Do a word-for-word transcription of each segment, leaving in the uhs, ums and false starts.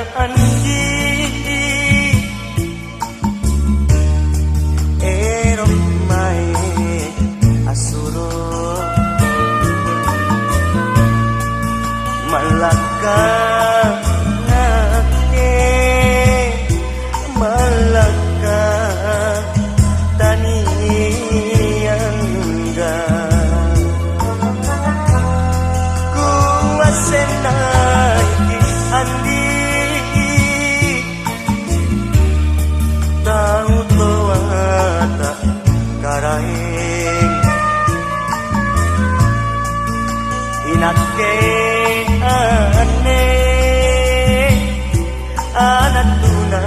Anji, ero' mae assuro mallakka nakke, mallakka taniangga. Kuassennaiki andi' tau toata Karaeng. Inakke anne ana' tuna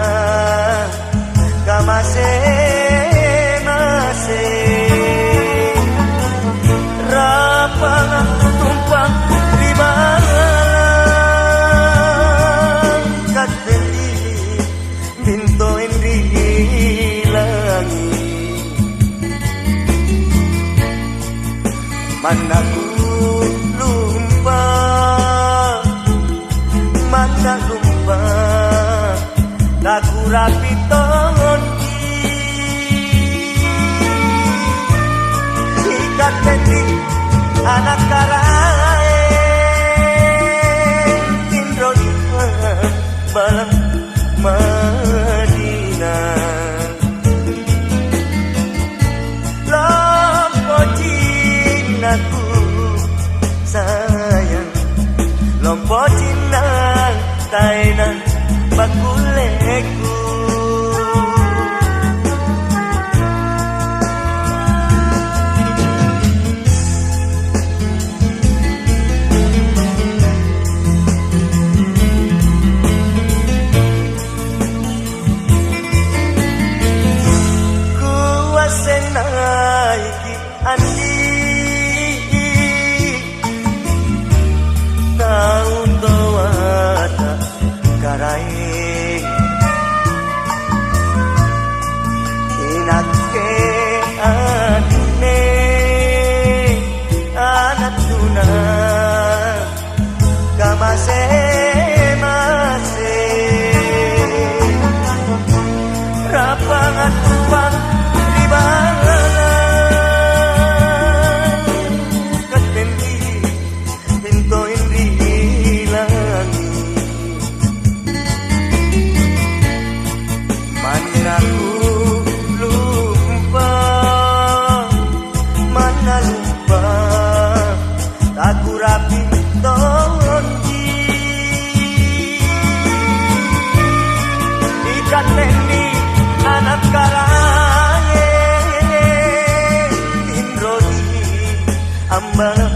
kamase-mase, rapanga tumpang ri balang katteli. Pintoeng ri langi'. Manna kulumpa, manna lumpa, nakurapi tonji. Ikatte ana' Karaeng, tinro balang Madinah. Lompo cinnaku sayang, lompo cinna taena pakkulleku. Kuassennaiki andi' tau toata Karaeng. Inakke anne ana' tuna kamase-mase, rapanga tumpang ri balang katteli. Pintoeng ri langi'. Manna kulumpa, manna lumpa, takurapi tonji. Ikattenni ana' Karaeng, tinroi ambala'